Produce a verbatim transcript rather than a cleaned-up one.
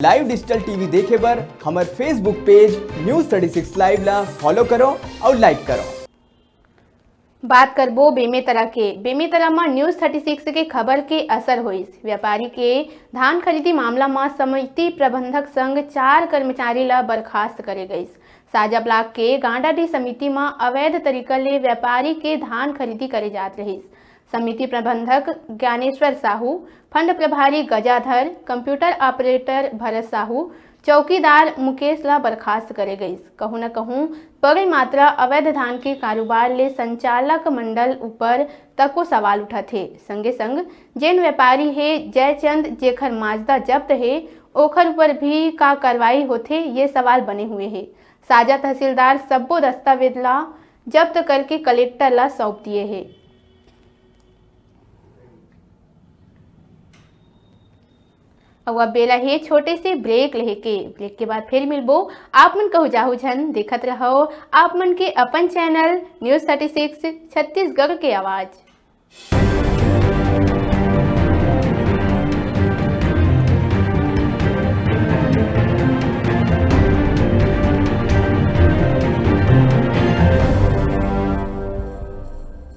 Live digital T V देखे बर हमर Facebook page News thirty six Live ला follow करो और like करो। बात करबो बेमेतरा के। बेमेतरा म News thirty six के खबर के असर होइस। व्यापारी के धान खरीदी मामला म समिति प्रबंधक संग चार कर्मचारी ला बर्खास्त करे गइस। साजा ब्लॉक के गांडाडीह समिति म अवैध तरीका ले व्यापारी के धान खरीदी करे जात रहिस। समिति प्रबंधक ज्ञानेश्वर साहू, फंड प्रभारी गजाधर, कंप्यूटर ऑपरेटर भरत साहू, चौकीदार मुकेश ला बर्खास्त करे गइस। कहूं न कहूं बड़ी मात्रा अवैध धान के कारोबार ले संचालक मंडल ऊपर तको सवाल उठत हे। संगे संग जेन व्यापारी हे जयचंद, जेखर माजदा जब्त हे, ओखर ऊपर भी का कार्रवाई होथे, ये सवाल बने हुए हे। साजा तहसीलदार सब्बो दस्तावेज ला जब्त करके कलेक्टर ला सौंप दिए हे। अउ अब बेला हे छोटे से ब्रेक लेहे के। ब्रेक के बाद फिर मिलबो। आप मन कहू जाहू झन, देखत रहव आप मन के अपन channel News thirty six Chhattisgarh के आवाज।